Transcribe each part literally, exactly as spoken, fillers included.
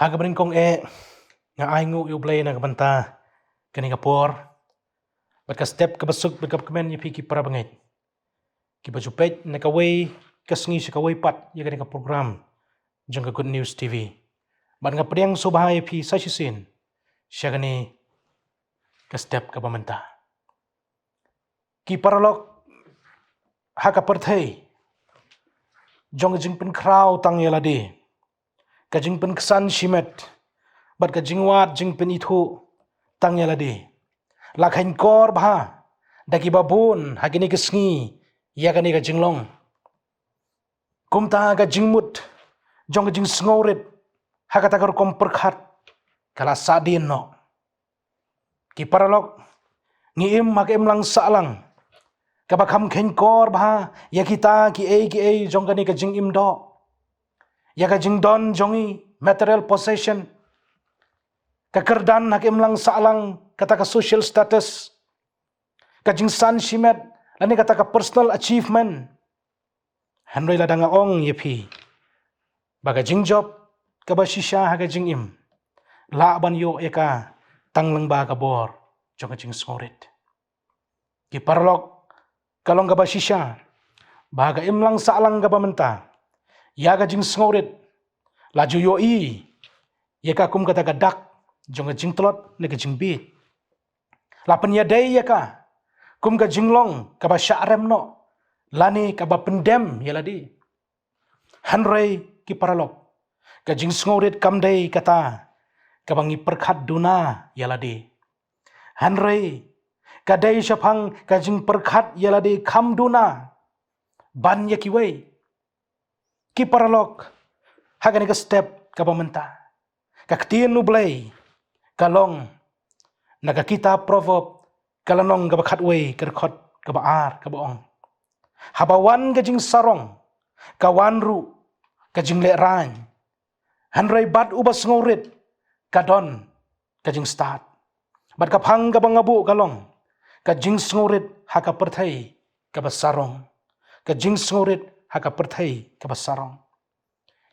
Ha kaba nyngkong eh, nga ai nguh ïa U Blei na ka bynta kane ka por bad ka step kaba suk bad kaba kmen ïa phi ki para bangeit kiba ju peit na kawei ka sngi sha kawei pat ïa kane ka program jong ka Good News T V. Bad nga pdiang sngewbha ïa phi sa shisien sha kane ka step kaba mynta. Ki paralok, ha ka pyrthei jong ka jingpynkhraw tang ïa lade, ka jingpynksan shimet bad ka jingwad jingpynithuh tang ïa lade, la kheiñkor bha da kiba bun ha kine ki sngi ïa kane ka jinglong. Kumta ka jingmut jong ka jingsngewrit ha kata ka rukom pyrkhat ka la sahdien noh. Ki paralok, ngi im ha ka imlang sahlang kaba kham kheiñkor bha ïa kita kiei kiei jong kane ka jingim doh, ïa ka jingdon jong ngi, material possession, ka kyrdan ha ka imlang sahlang, kata ka social status, ka jingsan shimet lane kata ka personal achievement. Hynrei lada nga ong ïa phi ba ka jingjop kaba shisha ha ka jingim lah ban ïoh ïa ka tang lyngba ka bor jong ka jingsngewrit. Ki paralok, ka long kaba shisha ba ha ka imlang sahlang kaba mynta, ïa ka jingsngewrit la ju ïohi ïa ka kum kata ka dak jong ka jingtlot ne ka jingbieit. La pynïadei ïa ka kum ka jinglong kaba shah rem noh lane kaba pyndem ïa lade. Hynrei ki paralok, ka jingsngewrit kam dei kata kaba ngi pyrkhat duna ïa lade. Hynrei ka dei shaphang ka jingpyrkhat ïa lade kham duna ban ïa kiwei. Ki paralok, ha kane ka step kaba mynta, ka ktien U Blei ka long na ka kitab Proverb, ka lynnong kaba khatwei, ka dkhot kaba ar, kaba ong: Haba wan ka jingsarong, ka wan ruh ka jinglehrain, hynrei bad uba sngewrit ka don ka jingstad. Bad ka phang kaba nga buh ka long: Ka jingsngewrit ha ka pyrthei kaba sarong. Ka jingsngewrit ha ka pyrthei kaba sarong.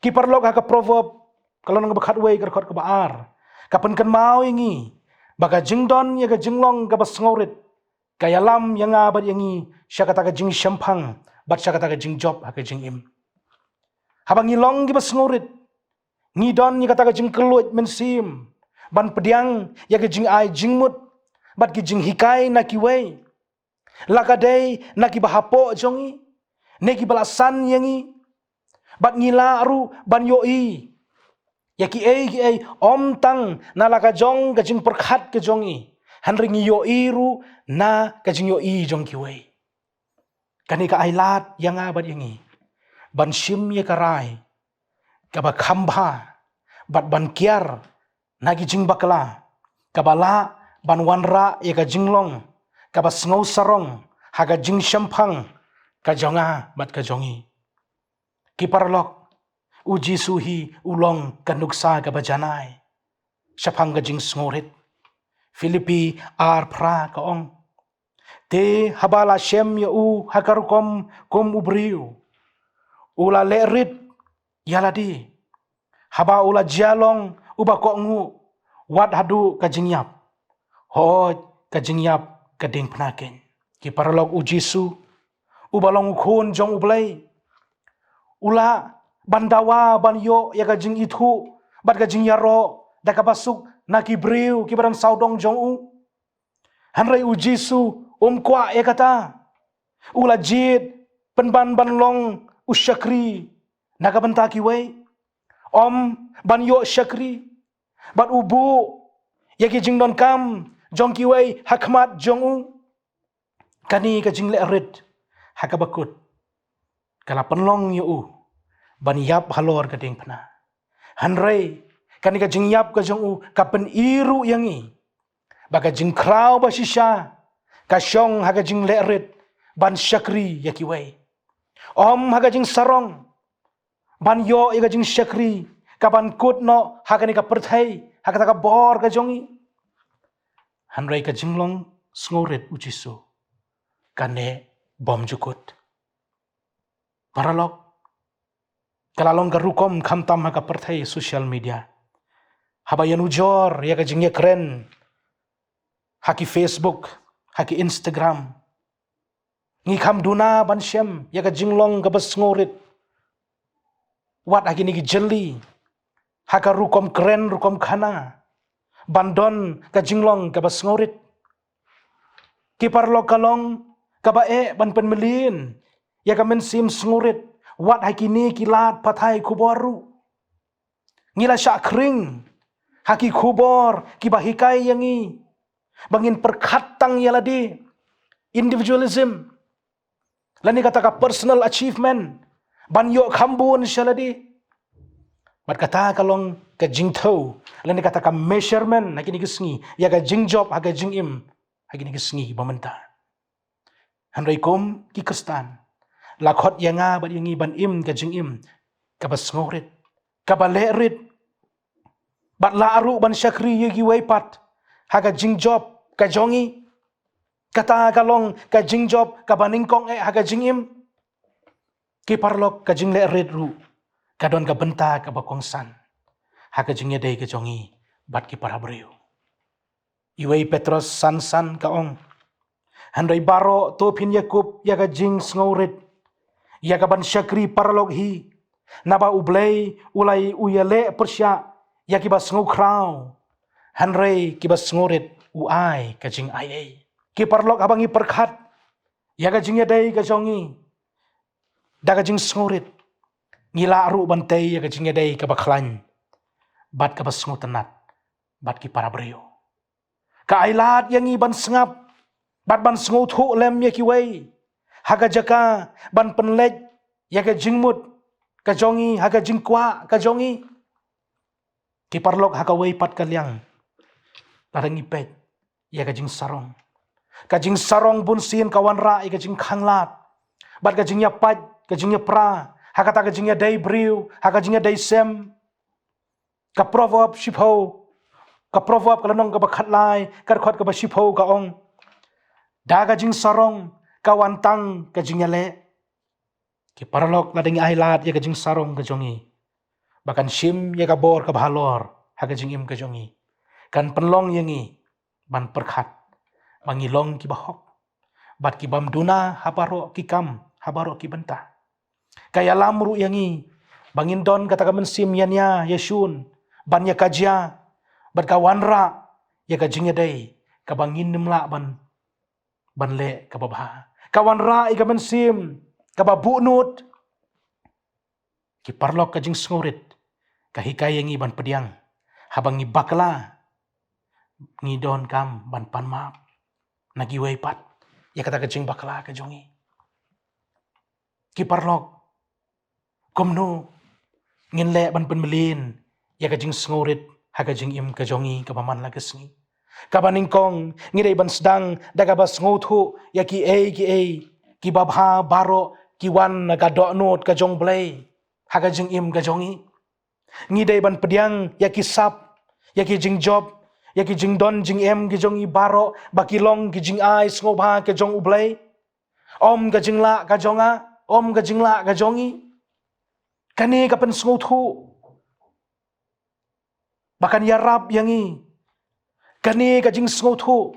Ki paralok, ha ka Proverb, ka lynnong kaba khatwei, ka dkhot kaba ar, ka pynkynmaw ïa ngi ba ka jingdon ïa ka jinglong kaba sngewrit ka ïalam ïa nga bad ïa ngi sha kata ka jingshemphang bad sha kata ka jingjop ha ka jingim. Haba ngi long kiba sngewrit, ngi don ïa kata ka jingkylluid mynsiem ban pdiang ïa ka jingai jingmut bad ki jinghikai na kiwei, la ka dei na kiba hapoh jong ngi ne kiba la san ïa ngi. Bad ngi lah ruh ban ïohi ïa kiei kiei ym tang na la ka jong ka jingpyrkhat ka jong ngi, hynrei ngi ïohi ruh na ka jingïohi jong kiwei. Kane ka ai lad ïa nga bad ïa ngi ban shim ïa ka rai kaba kham bha bad ban kiar na ki jingbakla kaba lah ban wanrah ïa ka jinglong kaba sngewsarong ha ka jingshemphang ka jong nga bad ka jong ngi. Ki paralok, U Jisu hi u long ka nuksa kaba janai shaphang ka jingsngewrit. Philippi ar phra ka ong: Te haba la shem ïa u ha ka rukom kum u briew, u la leh rit ïa lade, haba u la jia long uba kohnguh wat haduh ka jingïap, hooid, ka jingïap ka diengphna keiñ. Ki paralok, U Jisu, uba long u Khun jong U Blei, u lah ban dawa ban ïoh ïa ka jingithuh bad ka jingïaroh da kaba suk na ki briew kiba don sawdong jong u. Hynrei U Jisu um kwah ïa kata. U la jied pynban ban long u shakri na ka bynta kiwei, ym ban ïoh shakri, bad u buh ïa ki jingdonkam jong kiwei ha khmat jong u. Kane ka jingleh rit ha kaba kut ka la pynlong ïa u ban ïap halor ka diengphna. Hynrei kane ka jingïap ka jong u ka pyni ruh ïa ngi ba ka jingkhraw ba shisha ka shong ha ka jingleh rit ban shakri ïa kiwei, ym ha ka jingsarong ban ïoh ïa ka jingshakri kaban kut noh ha kane ka pyrthei, ha kata ka bor ka jong ngi. Hynrei ka jinglong sngewrit U Jisu kane bymjukut. Paralok, ka la long ka rukom khamtam ha ka pyrthei social media. Haba ïanujor ïa ka jingïakren ha ki Facebook, ha ki Instagram, ngi kham duna ban shem ïa ka jinglong kaba sngewrit. Wat ha kine ki jylli, ha ka rukom kren rukom khana, ban don ka jinglong kaba sngewrit. Ki paralok, ka long kaba eh ban pynmlien ïa ka mynsiem sngewrit wat ha kine ki lad pathai khubor ruh. Ngi la shah khring ha ki khubor kiba hikai ïa ngi ba ngin pyrkhat tang ïa lade, individualism, lane kata ka personal achievement, ban ïoh kham bun sha lade. Bad kata ka long ka jingthew lane kata ka measurement ha kine ki sngi ïa ka jingjop ha ka jingim ha kine ki sngi ba mynta. Hynrei kum ki Khristan, la khot ïa nga bad ïa ngi ban im ka jingim kaba sngewrit, kaba lehrit, bad lah ruh ban shakri ïa kiwei pat ha ka jingjop ka jong ngi. Kata ka long ka jingjop kaba nyngkong eh ha ka jingim. Ki paralok, ka jinglehrit ruh ka don ka bynta kaba kongsan ha ka jingïadei ka jong ngi bad ki para briew. Iwei Petros san san ka ong, hynrei baroh to phin ïakup ïa ka jingsngewrit, ïa ka ban shakri paralok hi, naba U Blei u la u ïaleh pyrshah ïa kiba sngewkhraw, hynrei kiba sngewrit u ai ka jingaiei. Ki paralok, haba ngi pyrkhat ïa ka jingïadei ka jong ngi da ka jingsngewrit, ngi lah ruh ban tei ïa ka jingïadei kaba khlaiñ bad kaba sngewtynnat bad ki para briew. Ka ailad ïa ngi ban sngap bad ban sngewthuh lem ïa kiwei, ha ka jaka ban pynleit ïa ka jingmut ka jong ngi, ha ka jingkwah ka jong ngi. Ki paralok, ha kawei pat ka liang, lada ngi peit ïa ka jingsarong, ka jingsarong bunsien ka wanrah ïa ka jingkhanglad bad ka jingïapait, ka jingïapra ha kata ka jingïadei briew, ha ka jingïadei sem. Ka Proverb shiphew, ka Proverb ka lynnong kaba khatlai, ka dkhot kaba shiphew ka ong, da ka jingsarong ka wan tang ka jingïaleh. Ki paralok, lada ngi ailad ïa ka jingsarong ka jong ngi ba kan shim ïa ka bor kaba halor ha ka jingim ka jong ngi, kan pynlong ïa ngi ban pyrkhat ba ngi long kiba hok bad kibym duna ha baroh ki kam, ha baroh ki bynta. Ka ïalam ruh ïa ngi ba ngin don kata ka mynsiem ïania ïashun ban ïakajia, bad ka wanrah ïa ka jingïadei kaba ngin nym lah ban, ban leh kaba bha. Ka wanrah ïa ka mynsiem kaba buhnud. Ki paralok, ka jingsngewrit ka hikai ïa ngi ban pdiang haba ngi bakla, ngi donkam ban pan map na kiwei pat ïa kata ka jingbakla ka jong ngi. Ki paralok, kumno ngin leh ban pynmlien ïa ka jingsngewrit ha ka jingim ka jong ngi kaba man la ka sngi? Kaba nyngkong, ngi dei ban sdang da kaba sngewthuh ïa kiei kiei kiba bha baroh ki wan na ka dohnud ka jong U Blei ha ka jingim ka jong ngi. Ngi dei ban pdiang ïa ki sap, ïa ki jingjop, ïa ki jingdon jingem ki jong ngi baroh ba ki long ki jingai sngewbha ka jong U Blei. Ym ka jinglah ka jong nga, ym ka jinglah ka jong ngi. Kane ka pynsngewthuh ba kan ïarap ïa ngi. Kane ka jingsngewthuh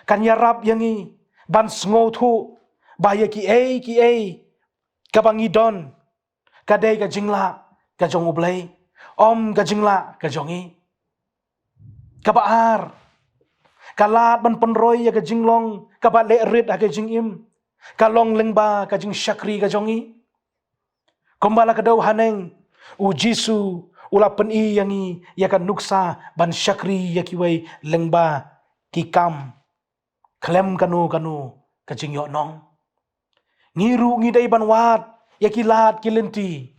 kan ïarap ïa ngi ban sngewthuh ba ïa kiei kiei kaba ngi don, ka dei ka jinglah ka jong U Blei, ym ka jinglah ka jong ngi. Kaba ar, ka lad ban pynroi ïa ka jinglong kaba lehrit ha ka jingim, ka long lyngba ka jingshakri ka jong ngi. Kumba la kdew haneng, U Jisu u la pyni ïa ngi ïa ka nuksa ban shakri ïa kiwei lyngba ki kam khlem kano kano ka jingïohnong. Ngi ruh ngi dei ban wad ïa ki lad ki lynti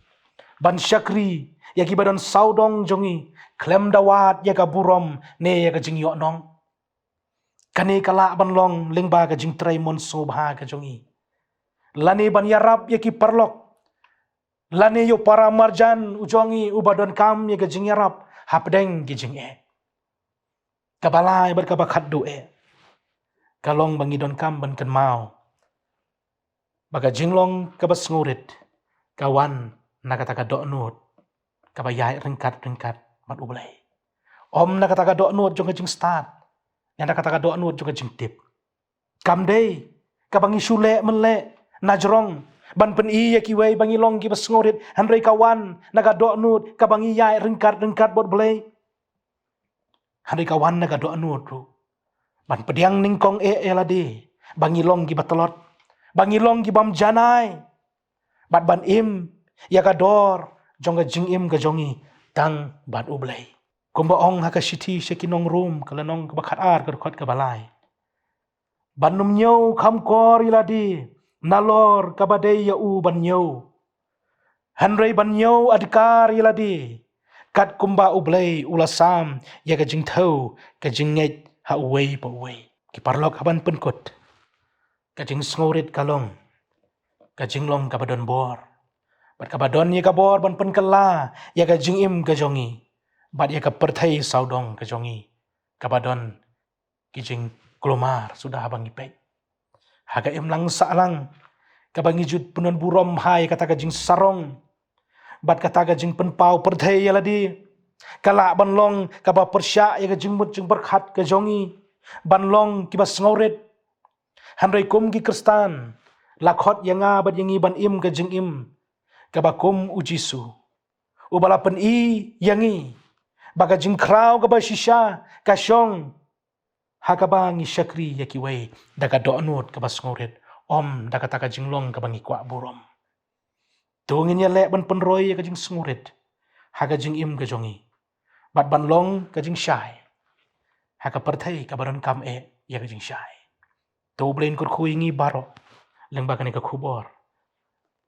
ban shakri ïa kiba don sawdong jong ngi khlem da wad ïa ka burom ne ïa ka jingïohnong. Kane ka lah ban long lyngba ka jingtrei mon sngewbha ka jong ngi, lane ban ïarap ïa ki paralok, lane ïa u para marjan u jong ngi uba donkam ïa ka jingïarap hapdeng ki jingeh. Kaba lai bad kaba khatduh eh, ka long ba ngi donkam ban kynmaw ba ka jinglong kaba sngewrit ka wan na kata ka dohnud kaba ïaid ryngkat ryngkat bad U Blei. Ym na kata ka dohnud jong ka jingstad, ne na kata ka dohnud jong ka jingtip. Kam dei kaba ngi shu leh mynleh na jrong ban pyni ïa kiwei ba ngi long kiba sngewrit, hynrei ka wan na ka dohnud kaba ngi ïaid ryngkat ryngkat bad U Blei. Hynrei ka wan na ka dohnud ruh ban pdiang nyngkong eh ïa lade, ba ngi long kiba tlot, ba ngi long kibym janai, bad ban im ïa ka dor jong ka jingim ka jong ngi tang bad U Blei. Kumba ong ha ka shithi sha ki nong Rom, ka lynnong kaba khatar, ka dkhot kaba lai: Ban ym ñiew kham kor ïa lade nalor kaba dei ïa u ban ñiew, hynrei ban ñiew adkar ïa lade, kat kumba U Blei u la sam ïa ka jingthew ka jingngeit ha uwei pa uwei. Ki paralok, ha ban pynkut, ka jingsngewrit ka long ka jinglong kaba don bor, bad kaba don ïa ka bor ban pynkylla ïa ka jingim ka jong ngi bad ïa ka pyrthei sawdong ka jong ngi, kaba don ki jingkulmar suda haba ngi peit. Ha ka imlang sahlang kaba ngi ju pynburom ha ïa kata ka jingsarong bad kata ka jingpynpaw pyrthei ïa lade, ka lah ban long kaba pyrshah ïa ka jingmut jingpyrkhat ka jong ngi ban long kiba sngewrit. Hynrei kum ki Khristan, la khot ïa nga bad ïa ngi ban im ka jingim kaba kum U Jisu, uba la pyni ïa ngi ba ka jingkhraw kaba shisha ka shong ha kaba ngi shakri ïa kiwei da ka dohnud kaba sngewrit, ym da kata ka jinglong kaba ngi kwah burom. To ngin ïaleh ban pynroi ïa ka jingsngewrit ha ka jingim ka jong ngi bad ban long ka jingshai ha ka pyrthei kaba donkam eh ïa ka jingshai. To U Blei un kyrkhu ïa ngi baroh lyngba kane ka khubor,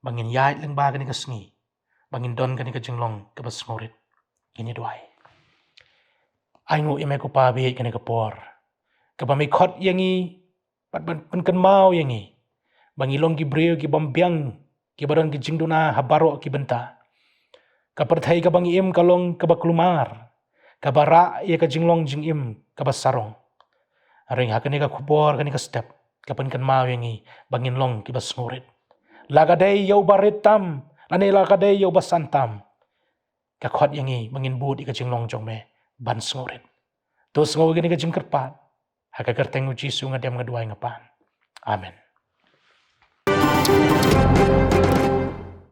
ba ngin ïaid lyngba kane ka sngi, ba ngin don kane ka jinglong kaba sngewrit. Ngin ïa duwai. Ai nguh ïa me ko Pa, ba ïa kane ka por kaba me khot ïa ngi bad ban pynkynmaw ïa ngi ba ngi long ki briew kibym biang, kiba don ki jingduna ha baroh ki bynta. Ka pyrthei kaba ngi im ka long kaba kulmar, kaba rah ïa ka jinglong jingim kaba sarong. Hynrei ha kane ka khubor, kane ka step, ka pynkynmaw ïa ngi ba ngin long kiba sngewrit. La ka dei ïa uba rit tam lane la ka dei ïa uba san tam, ka khot ïa ngi ba ngin bud ïa ka jinglong jong me ban sngewrit. To sngew ïa kane ka jingkyrpad, ha ka kyrteng U Jisu nga dem, nga duwai, nga pan. Amen.